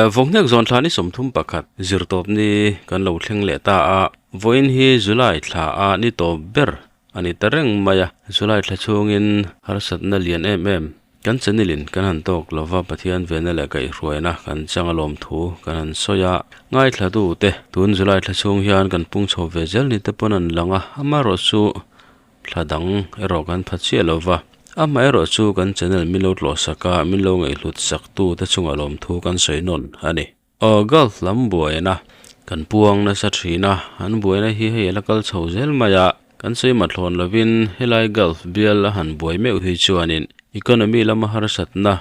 Vawkhnek zawn thla ni 31 zirtawp ni kan lo thleng leh ta a, vawiin hi July thla a ni tawp ber a ni ta reng mai a, July thla chhungin harsatna lian em em kan channel in kan han tawk lova Pathian venna leh kaihhruaina kan chang a lawm thu kan han sawi a, ngaithla tu te tun July thla chhung hian kan pung chho ve zel ni te pawn an lang a, amaherawh chu Thla dang erawh kan pha chiah lo va, amaherawh chu kan channel min lo tlawh sak a, min lo ngaihhlut sak tu te chungah lawmthu kan sawi nawn a ni. Aw Gulf lam buaina kan puang nasa thin a, an buaina hi hei a la kal chho zel mai a, kan sawi mathlawn lovin helai Gulf bial a han buai meuh hi chuanin economy lama harsatna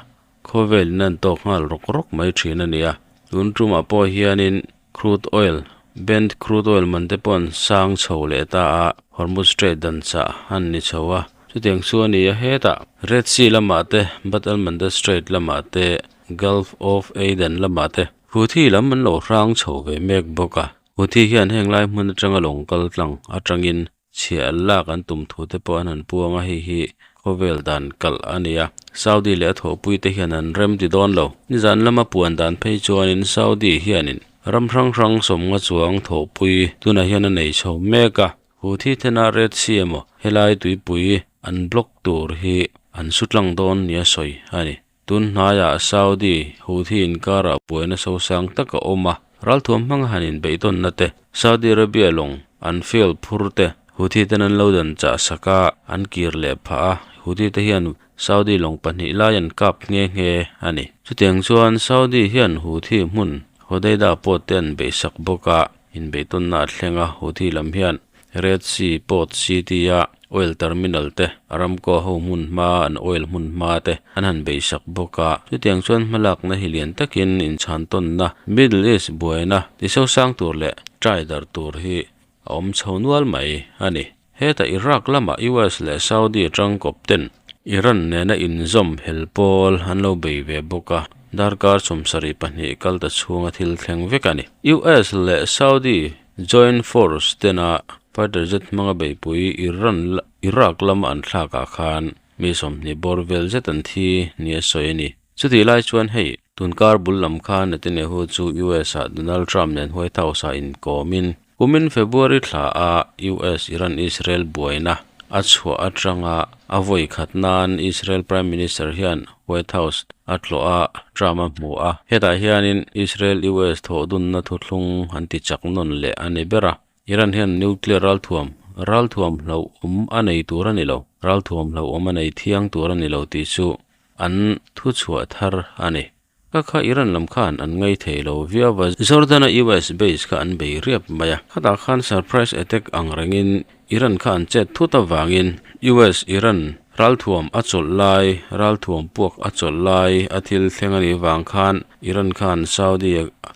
khawvel in an tawk nghal rawk rawk mai thin a ni a, tun tumah pawh hianin crude oil, Brent crude oil man te pawh an sang chho leh ta a, Hormuz Strait dan chah an ni chho a, chutiang chu a ni a hetah Red Sea lamah te, Bab el Mandeb Strait lamah te, Gulf of Aden lamah te Houthi lam an lo hrang chho ve mek bawk a, Houthi hian heng lai hmun atanga lawng kal tlang atangin Chhiah lak an tum thu te pawh an han puang a, hei hi khawvel dan kalh a ni a. Saudi leh a thawhpui te hian an rem ti dawn lo. Nizan lama puan dan phei chuanin Saudi hianin ram hrang hrang sawmnga chuang thawhpui tunah hian a nei chho mek a. Houthi thena Red Sea emaw helai tuipui an block tur hi an su tlang dawn nia sawi a ni. Tun hnaiah Saudi Houthi inkarah buaina sosang tak a awm a, ralthuam hmanga han inbeihtawnna te, Saudi Arabia lawng an fuel phur te Houthi ten an lo dan chah sak a, an kir leh phah a, Houthi te hian Saudi lawng pahnih lai an kap nghe nghe a ni. Chutiang chuan Saudi hian Houthi hmun Hodeida port te an beihsak bawk a, inbeihtawnna a thleng a, Houthi lam hian Red Sea Port City-a oil terminal te, Aramco ho hmun hma an oil hmun hma te an han beisak bawk a. Chutiang chuan hmalakna hi lian takin inchhantawnna Middle East buaina tisosang tur leh try dar tur hi a awm chho nual mai a ni. Heta Iraq lama US leh Saudi atangkawp ten Iran nena inzawm hel pawl an lo bei ve bawk a, darkar 72 kal ta chhunga thil thleng vek a ni. US leh Saudi Joint Force tena fighter jet hmanga beihpui Iran Iraq lama an thlakah khan mi 20 bawr vel zet an thi nia sawi a ni. Chutih lai chuan hei, tunkar bul lam khan Netanyahu chu US-ah Donald Trump nen White House-ah inkawmin kumin February thla a US-Iran-Israel buaina a chhuah atanga a vawi khat nan Israel Prime Minister hian White House a tlawh a, Trump a hmu a. Hetah hianin Israel-US thawhdunna thuthlung an ti chak nawn leh a ni ber a. Iran hian nuclear ralthuam, ralthuam hlauhawm a nei tur a ni lo, ralthuam hlauhawm a nei thiang tur a ni lo tih chu an thuchhuah thar a ni. Ka kha Iran lam khan an ngai thei lo viau a, Jordan-a US base kha an bei riap mai a, khatah khan surprise attack ang rengin Iran kha an chet thut avangin US Iran ralthuam a chawlh lai, ralthuam puak a chawlh lai a thil thleng a nih vang khan Iran khan Saudi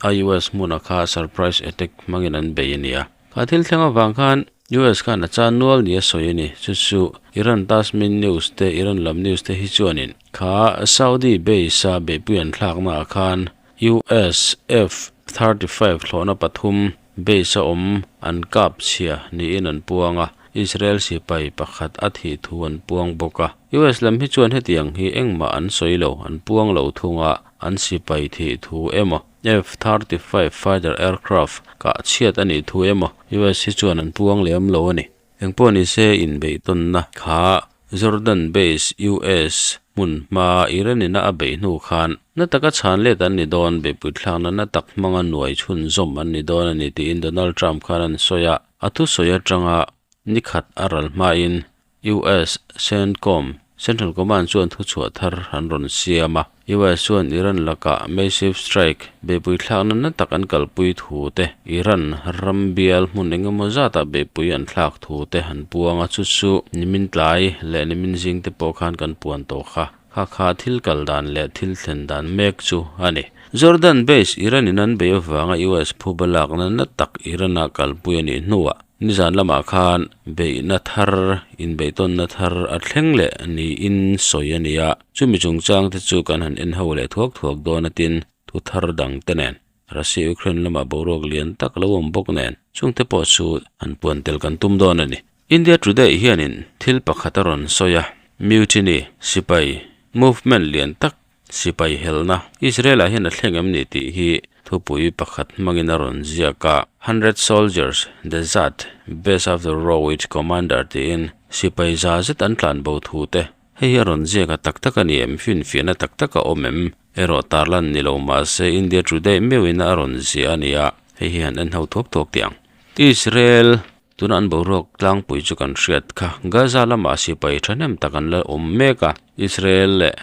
a US hmunah kha surprise attack hmangin an bei a ni a. Kha thil thleng avang khan US khan a chan nual ni a sawi a ni. Chu chu Iran Tasmin News te Iran lam news te hi chuanin kha Saudi base a beihpui an thlakna ah khan US F-35 thlawhna pathum base a awm an kap chhia niin an puang a, Israel sipai pakhat a thih thu an puang bawk a. US lam hi chuan hetiang hi engmah an sawi lo, an puang lo thung a, an sipai thih thu emaw F-35 fighter aircraft kah chhiat a nih thu emaw US hi chuan an puang lem lo a ni. Engpawh ni se inbeihtawnna kha Jordan base US hmun hma Iran ina a beih hnu khan na taka chhan let an ni dawn, beihpui thlakna na tak hmanga nuai chhunzawm an ni dawn a ni tiin Donald Trump khan an sawi a, a thusawi atanga ni khat a ral hmain US CENTCOM, Central Command, chuan thuchhuah thar an rawn siam a. US chuan Iran lakah massive strike, beihpui thlakna na tak an kalpui thu te, Iran ram bial hmun eng emaw zatah beihpui an thlak thu te an puang a, chu chu nimin tlai leh nimin zing te pawh khan kan puan tawh kha. Kha kha thil kal dan leh thil thlen dan mek chu a ni. Jordan base Iran in an bei avanga US phuba lakna na tak Iran-a kalpui a nih hnuah nizan lamah khan beihna thar, inbeihtawnna thar a thleng leh niin sawi a ni a. Chumi chungchang te chu kan han en ho leh thuak thuak dawn atin thu thar dang te nen Russia-Ukraine lamah boruak lian tak lo awm bawk nen chungte pawh chu han puan tel kan tum dawn a ni. India Today hianin thil pakhat a rawn sawi a, Mutiny, sipai, movement lian tak Sipai helna Israel-ah hian a thleng em ni tih hi thupui pakhat hmangin a rawn ziak a, Hundred soldiers desert base of the row with commander tiin sipai za zet an tlan bo thu te hei hi a rawn ziak a tak tak a ni em, finfiahna tak tak a awm em erawh tarlan ni lo mahse India Today meuhin a rawn ziah a ni a, hei hi han en ho thuak thuak tih ang. Israel Tuna an boruak tlangpui chu kan hriat kha. Gaza lamah sipai thahnem tak an la awm mek a, Israel leh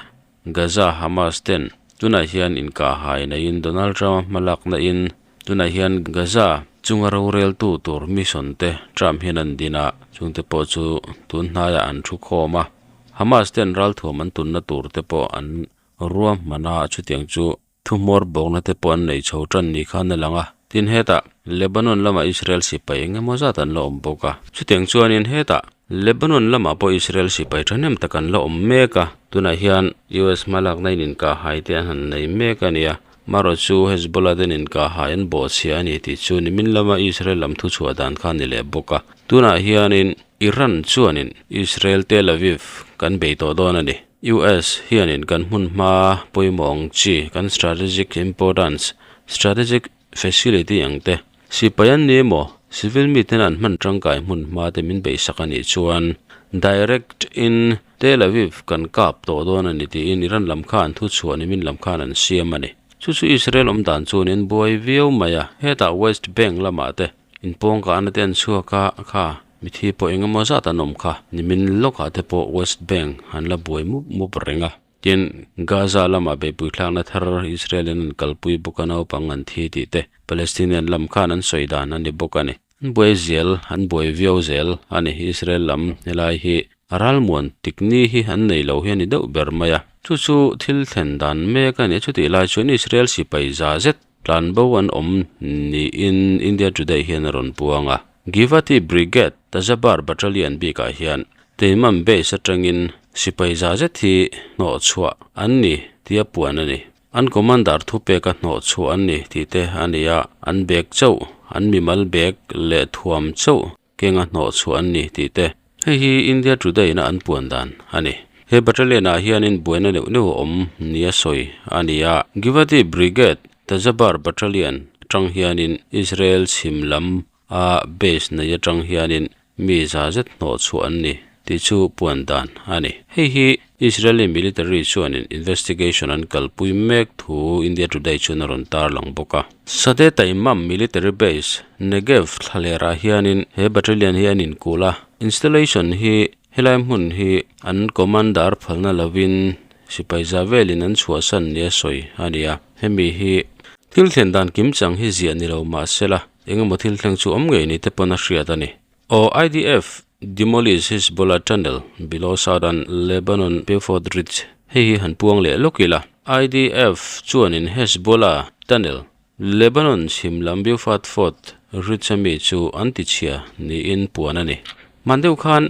Gaza Hamas ten tunah hian inkahhai neiin Donald Trump-a hmalakna in tunah hian Gaza chunga roreltu tur mission te Trump hian an din a, chungte pawh chu tun hnaiah an thu khawm a, Hamas ten ralthuam an tunna tur te pawh an ruahman a, chutiang chu Thuhmawr bawkna te pawh an nei chho tan ni khan a lang a, tin hetah Lebanon lamah Israel sipai eng emaw zat an la awm bawk a. Chutiang chuanin hetah Lebanon lamah pawh Israel sipai thahnem tak an la awm mek a, tunah hian US hmalakna in inkahhai te an han nei mek a nia. Marawh chu Hezbollah ten inkahhai an bawhchhia a ni tih chu nimin lama Israel lam thuchhuah dan kha a ni leh bawk a. Tunah hianin Iran chuanin Israel Tel Aviv kan bei tawh dawn a ni. US hianin kan hmunhma pawimawh ang chi, kan strategic importance, strategic facility ang te, sipai an ni emaw, civil miten an hman tangkai hmunhma te min beisak a nih chuan direct in Tel Aviv kan kap tawh dawn a ni tiin Iran lam khan thuchhuah nimin lam khan an siam a ni. Chu chu Israel awm dan chuan in buai viau mai a, hetah West Bank lamah te Inpawngkahna te an chhuak a, kha mithi pawh eng emaw zat an awm kha. Nimin lawkah te pawh West Bank an la buai mup mup reng a. Tin, Gaza lamah beihpui thlakna thar Israel in an kalpui bawk a naupang an thi tih te Palestinian lam khan an sawi dan a ni bawk a ni. An buai zel, an buai viau zel a ni. Israel lam helai hi a ralmuan tik ni hi an nei lo hi a ni deuh ber mai a. Chu chu thil thlen dan mek a ni. Chutih lai chuan Israel sipai za zet Tlanbo an awm niin India Today hian a rawn puang a. Givati Brigade Tazabar Battalion bikah hian Teimam Base atangin sipai za zet hi hnawhchhuah an ni tia puan a ni. An commander thupeka hnawhchhuah an ni tih te a ni a, an bag chauh, an mimal bag leh thuam chauh kenga hnawhchhuah an ni tih te. Hei hi India Today ina an puan dan a ni. He battalion ah hianin buaina neuh neuh a awm nia sawi a ni a. Givati Brigade Tazabar Battalion atang hianin Israel chhim lam a base nei atang hianin mi za zet hnawhchhuah an ni tih chu puan dan a ni. Hei hi Israeli military chuanin investigation an kalpui mek thu India Today chuan a rawn tarlang bawk a. Sade Taimam Military Base, Negev thlalerah hianin he battalion hi an inkulh a, installation hi helai hmun hi an commander phalna lovin sipai za velin an chhuahsan nia sawi a ni a. Hemi hi thil thlen dan kimchang hi ziah ni lo mahsela engemaw thil thleng chu awm ngei ni te pawn a hriat a ni. Aw IDF demolish Hezbollah tunnel below southern Lebanon Beaufort Ridge hei hi han puang leh lawk ila. IDF chuanin Hezbollah tunnel Lebanon chhim lam Beaufort Fort Ridge ami chu an ti chhia niin puan a ni. Hman deuh khan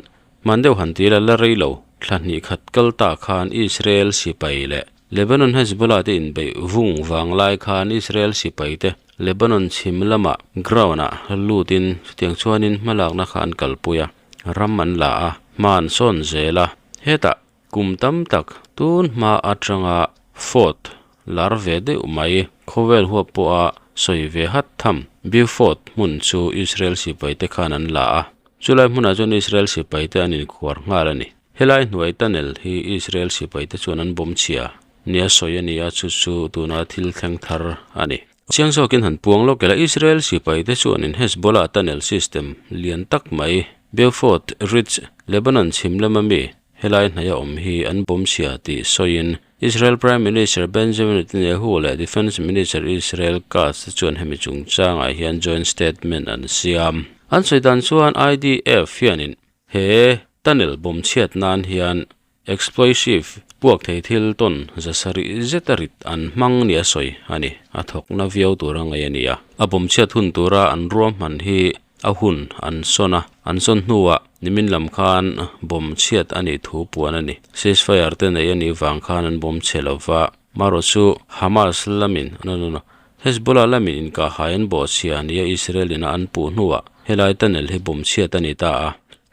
hman deuh han ti ila la rei lo thla hnih khat kal ta khan Israel sipai leh Lebanon Hezbollah te inbeih vung vang lai khan Israel sipai te Lebanon chhim lamah ground-ah lutin chutiang chuanin hmalakna kha an kalpui a, ram an la a, hma an sawn zel a. Hetah kum tam tak tun hma atanga Fort lar ve deuh mai khawvel huap pawha sawi ve hat tham Beaufort hmun chu Israel sipaite khan an la a, chulai hmunah chuan Israel sipaite an inkhuar nghal a ni. Helai hnuai tunnel hi Israel sipaite chuan an bawm chhia nia sawi a ni a, chu chu tuna thil thleng thar a ni. Chiang zawkin han puang lawk ila, Israel sipaite chuanin Hezbollah tunnel system lian tak mai, Beaufort Ridge, Lebanon chhim lama mi helai hnaia awm hi an bawm chhia tih sawiin Israel Prime Minister Benjamin Netanyahu leh Defence Minister Israel Katz te chuan hemi chungchangah hian joint statement an siam. An sawi dan chuan IDF hianin He tunnel bawm chhiat nan hian explosive puak thei thil tawn za sarih zeta rit an hmang nia sawi a ni. A thawkna viau tura ngaih a ni a. A bawm chhiat hun tura an ruahman hi a hun an sawn a, an sawn hnuah nimin lam khan bawm chhiat a nih thu puan a ni. Ceasefire te neih a nih vang khan an bawm chhe lo va, marawh chu Hamas lamin, no no no, Hezbollah lamin inkahhai an bawhchhia nia Israel ina an puh hnuah helai tunnel hi bawm chhiat a ni ta a.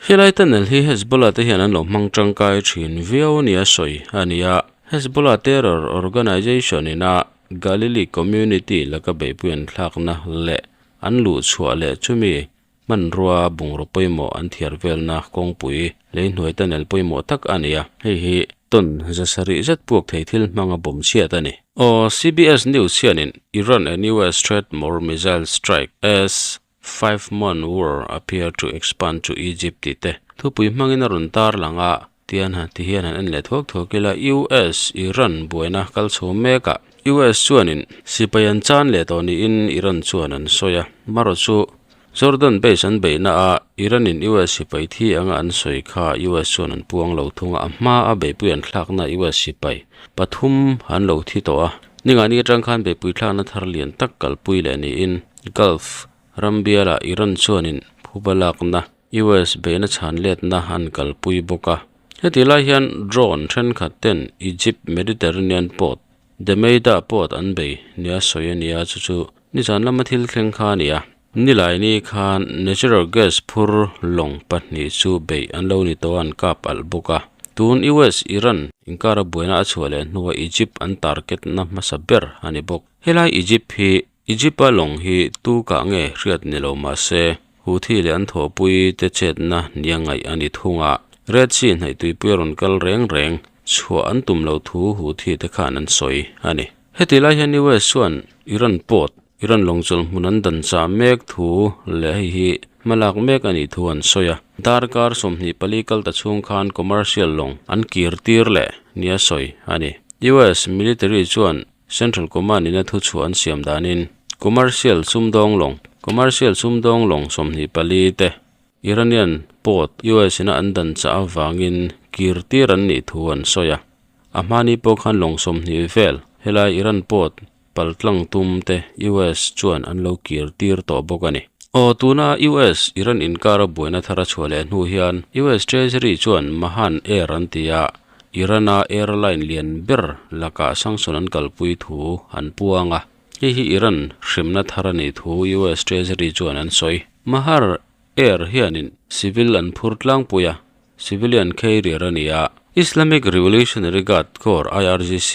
Helai tunnel hi Hezbollah te hian an lo hmang tangkai thin viau nia sawi a ni a. Hezbollah terror organization ina Galilee community laka beihpui an thlakna leh an luhchhuah leh chumi hmanrua bungraw pawimawh an thiar velna kawngpui lei hnuai tunnel pawimawh tak a ni a, hei hi ton zasarih zet puak thei thil hmanga bawm chhiat a ni. Aw CBS News hianin Iran and US threat more missile strike as Five-month war appear to expand to Egypt tih te thupui hmangin a rawn tar lang a, tian han ti hian han en leh thuak thuak ila US Iran buaina kal chho mek ah US chuanin sipai an chan leh tawh niin Iran chuan an sawi a, marawh chu Jordan base an beihna ah Iran in US sipai thi anga an sawi kha US chuan an puang lo thung a, a hma a beihpui an thlakna US sipai pathum an lo thi tawh a, ningani atang khan beihpui thlakna thar lian tak kalpui leh niin Gulf ram bialah Iran chuanin phuba lakna US beihna chhan letna an kalpui bawk a. Heti lai hian drone thenkhat ten Egypt Mediterranean port Demeida port an bei nia sawi a nia chu chu nizan lama thil thleng kha a ni a. Nilaini khan natural gas phur lawng pahnih chu beih an lo ni tawh a an kap alh bawk a. Tun US Iran inkara buaina a chhuah leh hnua Egypt an target na hmasa ber a ni bawk. Helai Egypt hi Egypt-a lawng hi tu kah nge hriat ni lo mah se, Houthi leh an thawhpui te chetna nia ngaih a ni thung a, Red Sea hnaih tuipui a rawn kal reng reng chhuah an tum lo thu Houthi te khan an sawi a ni. Heti lai hian US chuan Iran port, Iran lawng chawlh hmun an dan chah mek thu leh hei hi hmalak mek a nih thu an sawi a. Darkar 24 kal ta chhung khan commercial lawng an kir tir leh nia sawi a ni. US military chuan Central Command in a thuchhuah an siam danin Commercial sumdawng lawng Commercial sumdawng lawng 24 te Iranian port US ina an dan chah avangin kir tir an nih thu an sawi a. A hmani pawh khan lawng 20 vel helai Iran port paltlang tum te US chuan an lo kir tir tawh bawk a ni. Aw tuna US Iran inkara buaina thar a chhuah leh hnu hian US Treasury chuan Mahan Air an ti a, Iran-a airline lian ber lakah sanction an kalpui thu an puang a, hei hi Iran hremna thar a nih thu US Treasury chuan an sawi. Mahar Air hianin civil an phur tlangpui a, civilian carrier a ni a. Islamic Revolutionary Guard Corps, IRGC,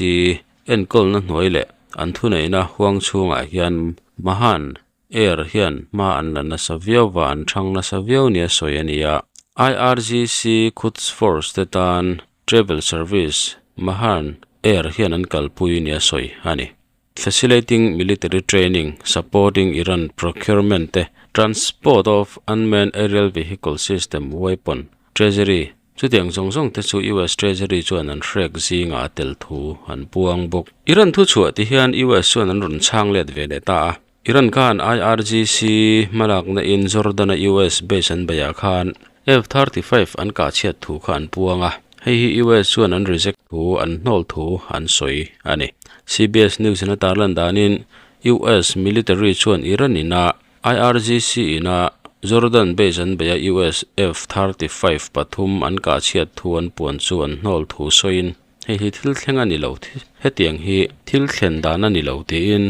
enkawlna hnuai leh an thuneihna huang chhungah hian Mahan Air hian hma an la nasa viau va, an thang nasa viau nia sawi a ni a. IRGC Quds Force te tan travel service Mahan Air hian an kalpui nia sawi a ni. Facilitating military training, supporting Iran procurement te, transport of unmanned aerial vehicle system weapon, treasury Chutiang zawng zawng te chu US Treasury chuan an hrek zingah a tel thu an puang bawk. Iran thu chhuah ti hian US chuan an rawn chhang let ve leh ta a. Iran khan IRGC hmalakna in Jordan-a US base an beihah khan F-35 an kah chhiat thu kha an puang a. Hei hi US chuan an reject thu, an hnawl thu an sawi a ni. CBS News in a tarlan danin US military chuan Iran ina IRGC ina Jordan base an beih a US F-35 pathum an kah chhiat thu an puan chu an hnawl thu sawiin hei hi thil thleng a ni lo hetiang hi thil thlen dan a ni lo tiin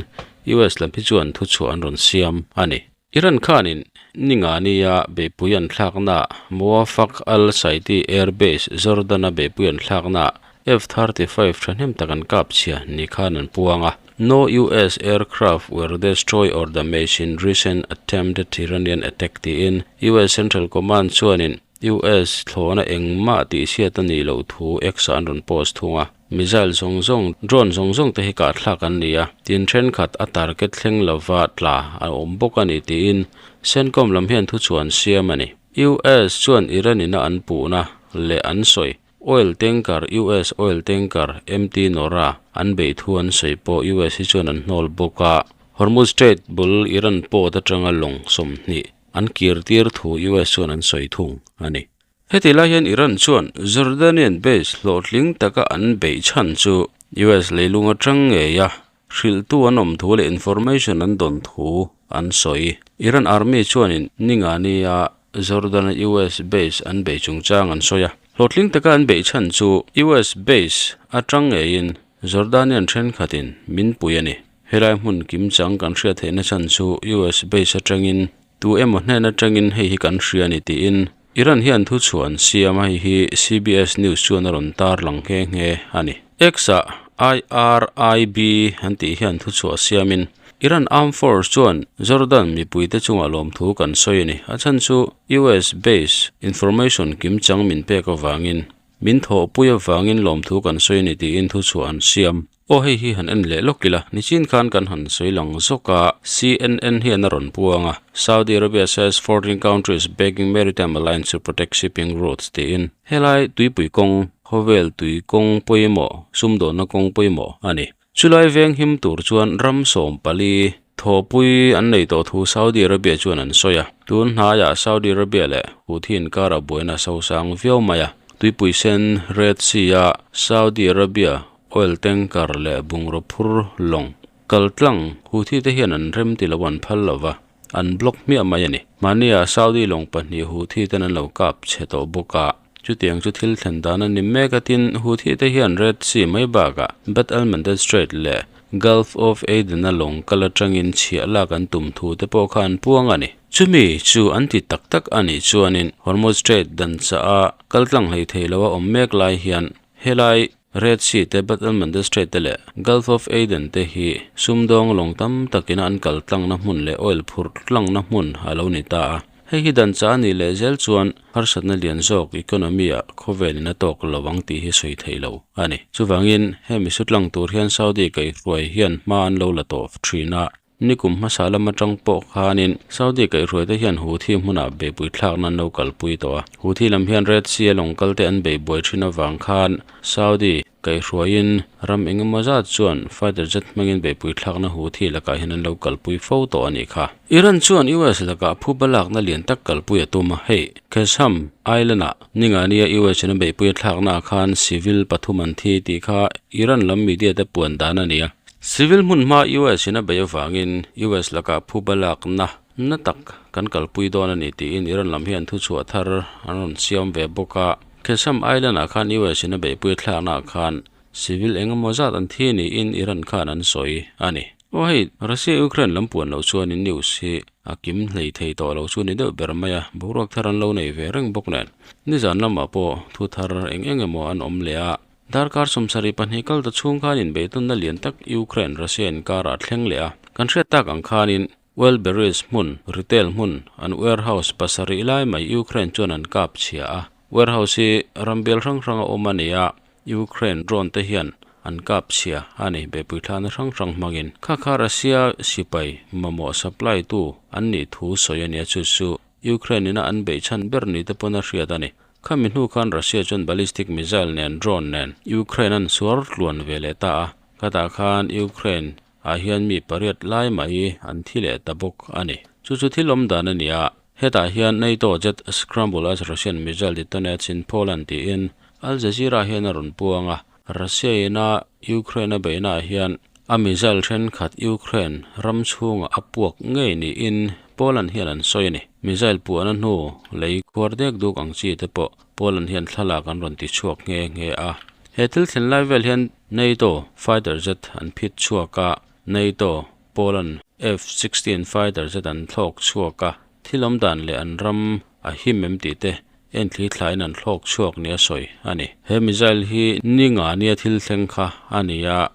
US lam hi chuan thuchhuah an rawn siam a ni. Iran khanin Ningania beihpui an thlakna Muwaffaq al-Saidi Air Base Jordan-a beihpui an thlakna F-35 thahnem tak an kap chhia ni khan an puang a. No US aircraft were destroyed or damaged in recent attempted Iranian attack tiin US Central Command chuanin US thlawhna engmah tih hriat a nih loh thu X-ah an rawn post thung a. Missile zawng zawng, drone zawng zawng te hi kahthlak an ni a, tin thenkhat a target thleng lova tla a awm bawk a ni tiin CENTCOM lam hian thuchhuah an siam a ni. US chuan Iran ina an puhna leh an sawi Oil tanker US oil tanker MT Nora an beih thu an sawi pawh US hi chuan an hnawl bawk a. Hormuz Strait bul Iran port atanga lawng 20 an kir tir thu US chuan an sawi thung a ni. Heti lai hian Iran chuan Jordanian base hlawhtling taka an beih chhan chu US leilung atang ngei a hrilhtu an awm thu leh information an dawn thu an sawi. Iran army chuanin Ningani-a Jordan-a US base an bei chungchang an sawi a. Hlawhtling taka an beih chhan chu US base atang ngeiin Jordanian thenkhatin min pui a ni. Helai hmun kimchang kan hriat theihna chhan chu US base atangin tu emaw hnen atangin hei hi kan hria a ni tiin Iran hian thuchhuah an siam a, hei hi CBS News chuan a rawn tarlang nghe nghe a ni. X-ah IRIB an tih hian thuchhuah siamin Iran Armed Force chuan Jordan mipuite chungah lawmthu kan sawi a ni. A chhan chu US base information kimchang min pek avangin min thawhpui avangin lawmthu kan sawi a ni tiin thuchhuah an siam. Aw hei hi han en leh lawk ila, nichin khan kan han sawi lang zawk a, CNN hian a rawn puang a, Saudi Arabia says 14 countries backing maritime alliance to protect shipping routes tiin helai tuipui kawng, khawvel tui kawng pawimawh, sumdawnna kawng pawimawh a ni. Chulai veng him tur chuan ram 14 thawhpui an nei tawh thu Saudi Arabia chuan an sawi a, tun hnaiah Saudi Arabia leh Houthi inkara buaina a sosang viau mai a, tuipui sen, Red Sea-a Saudi Arabia Oil tanker leh bungraw phur lawng kal tlang Houthi te hian an rem ti lo an phal lo va, an block hmiah mai a ni. Mahnia Saudi lawng pahnih Houthi ten an lo kap chhe tawh bawk a, chutiang chu thil thlen dan a ni mek a tin Houthi te hian Red Sea mai bakah Bab el Mandeb Strait leh Gulf of Aden a lawng kal atangin chhiah lak an tum thu te pawh kha an puang a ni. Chumi chu an ti tak tak a nih chuanin Hormuz Strait dan chah a kal tlang hlei thei lo a awm mek lai hian helai Red Sea te, Bab el Mandeb Strait te leh Gulf of Aden te hi sumdawng lawng tam takin an kal tlangna hmun leh oil phurh tlangna hmun a lo ni ta a. Hei hi dan chah a nih leh zel chuan harsatna lian zawk economy ah khawvelin a tawk lo ang tih hi sawi theih lo a ni. Chuvangin, hemi su tlang tur hian Saudi kaihhruai hian hma an lo la tawh thin a. Nikum hmasa lam atang pawh khanin Saudi kaihhruaite hian Houthi hmunah beihpui thlakna an lo kalpui tawh a. Houthi lam hian Red Sea a lawng kalte an beih buai thin avang khan Saudi kaihhruaiin ram eng emaw zat chuan fighter jet hmangin beihpui thlakna Houthi lakah hian an lo kalpui fo tawh a nih kha. Iran chuan US lakah phuba lakna lian tak kalpui a tum a, hei Qeshm Island-ah ningania US in a beihpui a thlaknaah khan civil pathum an thi tih kha Iran lam media te puan dan a ni a. Civil hmun hma US in a beih avangin US lakah phuba lakna na tak kan kalpui dawn a ni tiin Iran lam hian thuchhuah thar an rawn siam ve bawk a. Qeshm Island ah khan US in a beihpui thlaknaah khan civil eng emaw zat an thi niin Iran khan an sawi a ni. Aw hei, Russia-Ukraine lam puan loh chuanin news hi a kim hlei thei tawh lo chu ni deuh ber mai a, boruak thar an lo nei ve reng bawk nen. Nizan lamah pawh thu thar eng eng emaw an awm leh a. Darkar 72 kal ta chhung khan inbeitunna lian tak Ukraine Russia inkarah a thleng leh a. Kan hriat tak ang khanin Wildberries hmun, retail hmun, an warehouse pasarih lai mai Ukraine chuan an kap chhia a. Warehouse hi ram bial hrang hrang a awm a ni a, Ukraine drone te hian an kap chhia a ni, beihpui thlana hrang hrang hmangin. Kha kha Russia sipai mamawh supply tu an nih thu sawi a nia chu chu Ukraine ina an beih chhan ber ni te pawn a hriat a ni. Khami hnu khan Russia chuan ballistic missile nen drone nen Ukraine an suar tluan ve leh ta a, khatah khan Ukraine ah hian mi pariat lai mai an thi leh ta bawk a ni. Chu chu thil awm dan a ni a, hetah hian NATO jet scramble as Russian missile detonates in Poland tiin Al Jazeera hian a rawn puang a, Russia ina Ukraine a beihna ah hian a missile thenkhat Ukraine ram chhungah a puak ngei niin Poland hian an sawi a ni. Missile puahna hnu lei khuar dek duk ang chi te pawh Poland hian thlalak an rawn ti chhuak nghe nghe a. He thil thlen lai vel hian NATO fighter jet an phit chhuak a, NATO Poland F-16 fighter jet an thlawk chhuak a, thil awm dan leh an ram a him em tih te enthli thlaiin an thlawk chhuak nia sawi a ni. He missile hi ni nga nia thil thleng kha a ni a,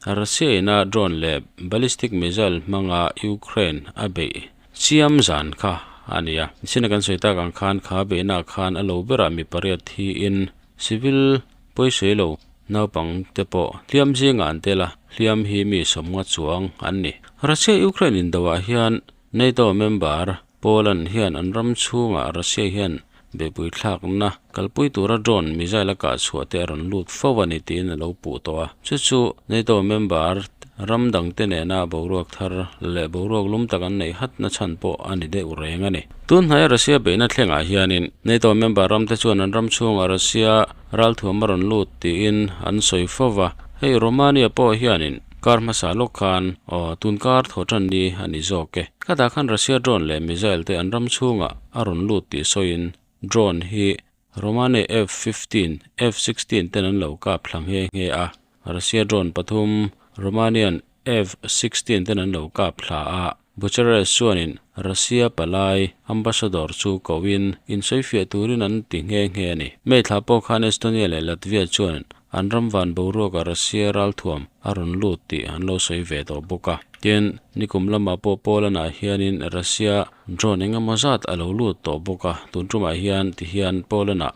Russia ina drone leh ballistic missile hmanga Ukraine a beih chiam zan kha a ni a. China kan sawi tak ang khan kha beihnaah khan a lo berah mi pariat thiin civil pawisawi lo naupang te pawh hliam zingah an tel a, hliam hi mi sawmnga chuang an ni. Russia-Ukraine indoah hian NATO member Poland hian an ram chhungah Russia hian beihpui thlakna kalpui tura drone missile a kah chhuah te a rawn lut fo a ni tiin a lo puh tawh a. Chu chu NATO member ram dangte nena boruak thar leh boruak lum tak an neih hatna chhan pawh a ni deuh reng a ni. Tun hnaia Russia beihna thlengah hianin NATO member ramte chuan an ram chhungah Russia ralthuam a rawn lut tiin an sawi fo va. Hei Romania pawh hianin Kar hmasa lawk khan aw tun kar thaw tan ni a ni zawk e. Khatah khan Russia drone leh missile te an ram chhungah a rawn lut tih sawiin drone hi Romane F-15, F-16 ten an lo kap thla nghe nghe a. Russia drone pathum Romanian F-16 ten an lo kap thla a. Bucharest chuanin Russia palai ambassador chu kohin insawifiah turin an ti nghe nghe a ni. May thla pawh khan Estonia leh Latvia chuan. An ram van boruakah Russia ralthuam a rawn lut tih an lo sawi ve tawh bawk a. Tin, nikum lamah pawh Poland ah hianin Russia drone eng emaw zat a lo lut tawh bawk a, tun tumah hian ti hian Poland ah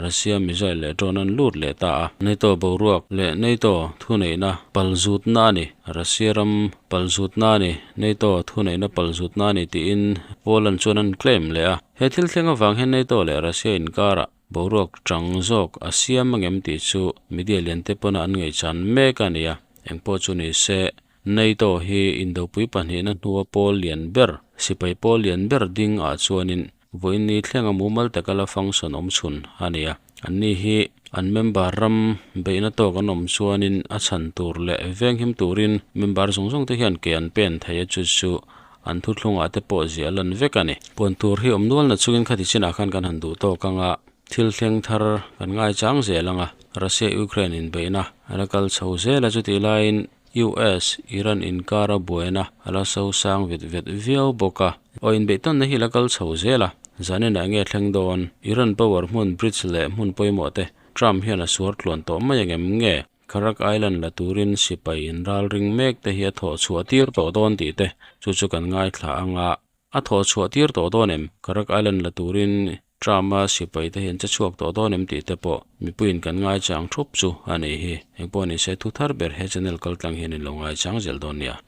Russia missile leh drone an lut leh ta a. NATO boruak leh NATO thuneihna palzutna a ni, Russia ram palzutna a ni, NATO thuneihna palzutna a ni tiin Poland chuan an claim leh a. He thil thleng avang hian NATO leh Russia inkarah boruak chang zawk a siam angem tih chu media lian te pawna an ngaihchan mek a ni a, engpawh chu ni se NATO hi indopui pahnihna hnua pawl lian ber, sipai pawl lian ber ding ah chuanin vawiin ni thlenga mumal taka la function awm chhun a ni a. Anni hi an member ram beihna tawk an awm chuanin a chhan tur leh venghim turin member zawng zawng te hian ke an pen thei a, chu chu an thuthlungah te pawh ziah lan vek a ni. Puan tur hi awm nual na chungin khati chinah khan kan han duh tawk ang a, thil thleng thar kan ngaichang zel ang a, Russia Ukraine inbeihna a la kal chho zel a, chutih laiin US Iran inkara buaina a la so sang vet vet viau bawk a, aw inbeih tawnna hi a la kal chho zel a, zaninah nge thleng dawn Iran power hmun bridge leh hmun pawimawh te Trump hian a suar tluan tawh mai angem nge? Kharak Island la turin sipai inralring mek te hi a thawh chhuah tir tawh dawn tih te chu chu kan ngaithla ang a, a thawh chhuah tir tawh dawn em? Kharak Island la turin Trump-a sipai te hi an che chhuak tawh dawn em tih te pawh mipuiin kan ngaichang thup chu a nih hi. Engpawh nise thu thar ber he channel kaltlang hian in lo ngaichang zel dawn nia.